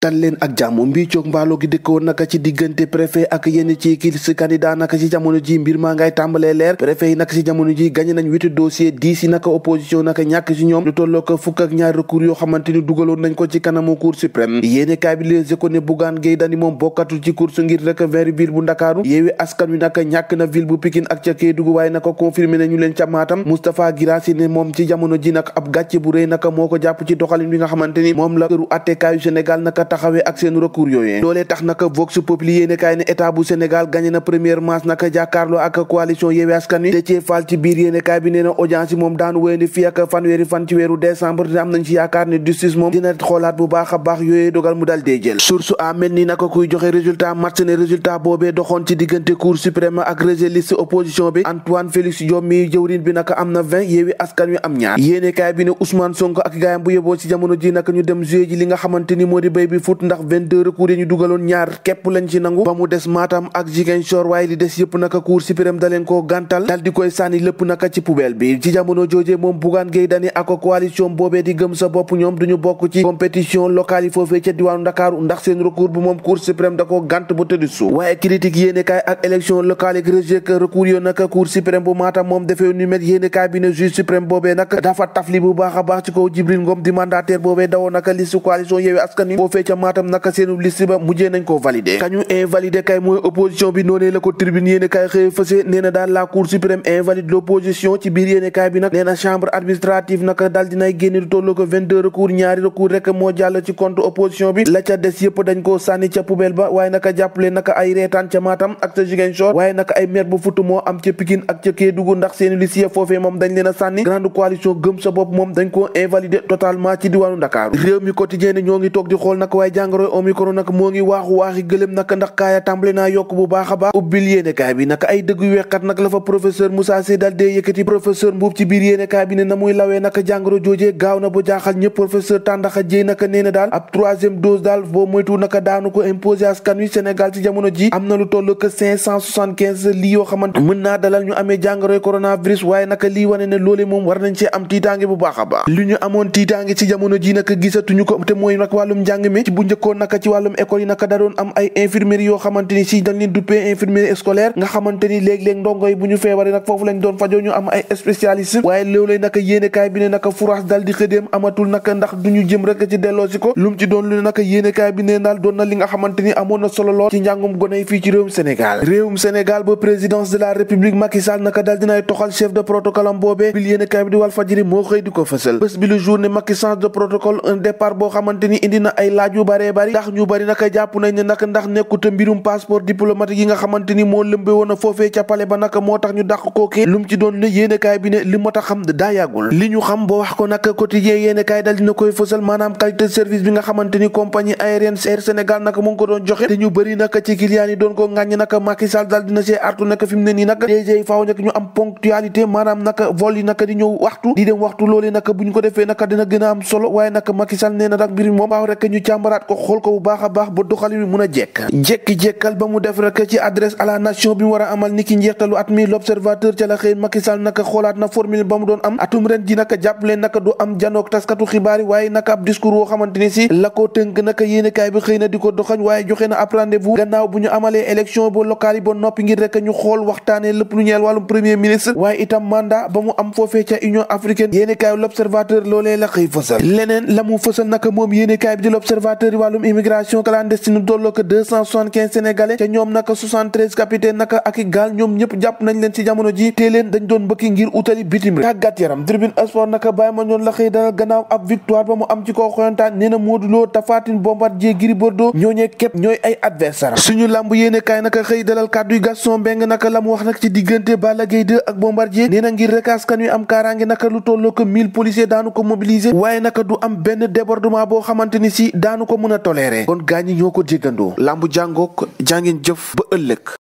dal leen ak jàmm mbiicoog mbaaloo gi dëkkoon naka ci diggante préfet ak yenn ci kii candidat naka ci jamono ji mbir maa ngay tàmbalee leer préfet yi naka ci jamono ji gagné nañ 8 dossier 10 yi naka opposition naka ñàkk ci ñoom lu tolloo ko fukk ak ñaar recours yoo xamante ni dugaloon nañ ko ci kanamu cour suprême yéene kaay bi Les Échos ne Bougane Gueye Dany moom bokkatul ci course ngir rek vers ville bu Ndakaaru Yewwi Askan Wi naka ñàkk na ville bu Pikine ak ca Kédougou waaye naka confirmé nañu leen ca Matam Moustapha Guirassy ne moom ci jamono ji naka ab gàcce bu rëy naka moo ko jàpp ci doxalin bi nga xamante ni moom la këru attekaayu Sénégal naka taxawee ak seen recours yooyu loolee tax naka Vox Populi yéene kaay ne état bu Sénégal gagné na première manche naka jàkkaarloo ak coalition Yewwi Askan Wi Déthié Fall ci biir yéene kaay bi nee na audience yi moom daanu wéyandi fii ak fanweeri fan ci weeru décembre te am nañ ci yaakaar ne justice moom dina xoolaat bu baax a baax yooyu dogal mu dal dee jël source a mel ni naka kuy joxe résultat match ne résultat boobee doxoon ci diggante cour suprême ak rejet liste opposition bi Antoine Félix Diome mi jëwriñ bi naka am na 20 Yewwi Askan Wi am ñaar yéene kaay bi ne Ousmane Sonko ak gaayam bu yeboo ci jamono ji naka ñu dem jouer ji li nga xamante ni moo di béy bi foot ndax 22 recours yi ñu dugaloon ñaar képp lañ ci nangu ba mu des Matam ak Ziguinchor waaye li des yëpp naka cour suprême da leen koo gàntal dal di koy sànni lépp naka ci poubelle bi ci jamono jooje moom Bougane Gueye Dany ak coalition boobee di gëm sa bopp ñoom duñu bokk ci compétition locale yi foofee ca diwaanu Ndakaaru ndax seen recours bu moom cour suprême da ko gànt ba tëdd suuf waaye critique yéene kaay ak élection locale yi rejet recours yoo naka cour suprême bu Matam moom defee nu met yéene kaay bi ne juge suprême boobee nag dafa tafli bu baax a baax ci kaw Jibril Ngom di mandataire boobee dawoo naka liste coalition Yewwi Askan Wi foofee ca Matam naka seenu liste ba mujjee nañ ko validé kañu invalidé kay mooy opposition bi noonee la ko tribune yéene kaay xëy fëse nee na daal la cour suprême invalide l'opposition ci biir yéene kaay bi nag nee na chambre administrative naka daal dinay génne lu tolloo ko 22 recours ñaari recours rek moo jàll ci compte opposition bi la ca des yëpp dañ koo sànni ca poubelle ba waaye naka jàppale naka ay reetaan ca Matam ak ca Ziguinchor waaye naka ay mer bu futt moo am ca Pikine ak ca Kédougou ndax seeni liste foofee moom dañ leen a sànni grande coalition gëm sa bopp moom dañ koo invalidé totalement ci diwaanu Ndakaaru réew mi quotidien ne ñoo ngi toog di xool naka waaye jàngoroy Omicron nag moo ngi waaxi gëlëm naka ndax kaaya tàmbale naa yokk bu baax a baax ubbil yéenekaay bi naka ay dëgg yu weexkat nag la fa professeur Moussa Sey dal dee yëkkati professeur Mbuub ci biir yéenekaay bi ne na muy lawee naka jàngoro joojee gaaw na bu jaaxal ñëpp professeur Tàndaxa Jéy naka nee na daal ab 3e dose daal boo moytu naka daanu ko imposé askan wi Sénégal ci jamono ji am na lu toll que 575 lii yoo xamante mën naa dalal ñu amee jàngoroy coronavirus waaye naka lii wane ne loolee moom war nañ cee am tiitaange bu baax a baax li ñu amoon tiitaange ci jamono ji naka gisatuñu ko te mooy nag wàllum njàng mi ci bu njëkkoon naka ci wàllum école yi naka da doon am ay infirmerie yoo xamante ni si dañ leen duppee infirmerie scolaire nga xamante ni léeg-léeg ndongo yi bu ñu feebaree nag foofu lañ doon fajoo ñu am ay spécialiste waaye loolu naka yéenekaay bi ne naka furaas dal di xëdéem amatul naka ndax duñu jëm rek ci delloo si ko lu mu ci doon lu ne naka yéenekaay bi ne daal doon na li nga xamante ni amoon na solo lool ci njàngum gone yi fii ci réewum Sénégal ba présidence de la république Macky Sall naka dal dinay toxal chef de protocole am boobee bil yéenekaay bi di Walf Fadjri moo xëy di ko fësal bés bi le jour ne Macky change de protocole un départ boo xamante ni indi na ay laaj yu baree bari ndax ñu bari naka jàpp nañ ne naka ndax nekkuta mbirum passeport diplomatique yi nga xamante ni moo lëmbe woon a foofee ca palais ba naka moo tax ñu dàq kookee lu mu ci doon ne yéenekaay bi ne li moo tax xam daa yàggul li ñu xam ba wax ko naka quotidien yéenekaay dal dina koy fësal maanaam qualité de service bi nga xamante ni compagnie aérienne Air Sénégal naka mu ngi ko doon joxe te ñu bëri naka ci client yi doon ko ŋàññ naka Macky Sall dal dina see artu naka fi mu ne nii naka DG yi faaw naka ñu am ponctualité maanaam naka vol yi naka di ñëw waxtu di dem waxtu loolee naka bu ñu ko defee naka dina gën a am solo waaye naka Macky Sall nee na nag mbir moom faaw rek ñu càmbaraat ko xool ko bu baax a baax ba doxalin wi mun a jekki-jekkal ba mu def rek ci adresse à la nation bi mu war a amal ni ki njeextalu at mi l'observateur ca la xëy Macky Sall naka xoolaat na formule ba mu doon am atum ren ji naka jàpp leen naka du am janook taskatu xibaar yi waaye naka ab discours woo xamante ni si la ko tënk naka yéenekaay bi xëy na di ko doxañ waaye joxe na ab rendez-vous gannaaw bu ñu amalee élection ba locale yi ba noppi ngir rek ñu xool waxtaanee lépp lu ñeel wàllum premier ministre waaye itam mandat ba mu am foofee ca Union africaine yéenekaay l'observateur loolee la xëy fësal leneen la mu fësal naka moom yéenekaay bi di l'observateur yi wàllum immigration clandestine tolloo ko 275 sénégalais te ñoom naka 73 capitaine naka ak i gaal ñoom ñëpp jàpp nañ leen ci jamono ji te leen dañ doon bëkki ngir utali bitim rek tàggat yaram tribune sport naka bàyyi ma ñoon la xëy dalal gannaaw ab victoire ba mu am ci kaw xoyantaan nee na Modou Lo Tapha Tine Bombardier Gris Bordeaux ñooñee képp ñooy ay adversaire suñu lamb yéene kaay naka xëy dalal kàdduy Gaston Mbengue naka la mu wax nag ci diggante Balla Gaye 2 ak Bombardier nee na ngir rek askan wi am kaaraange naka lu tolloo ko 1000 policiers daanu ko mobiliser waaye naka du am benn débordement boo xamante ni si daanu ko mën a tolérer kon gaañi ñoo ko jéggandoo lambu jàngook jàngeen jëf ba ëllëg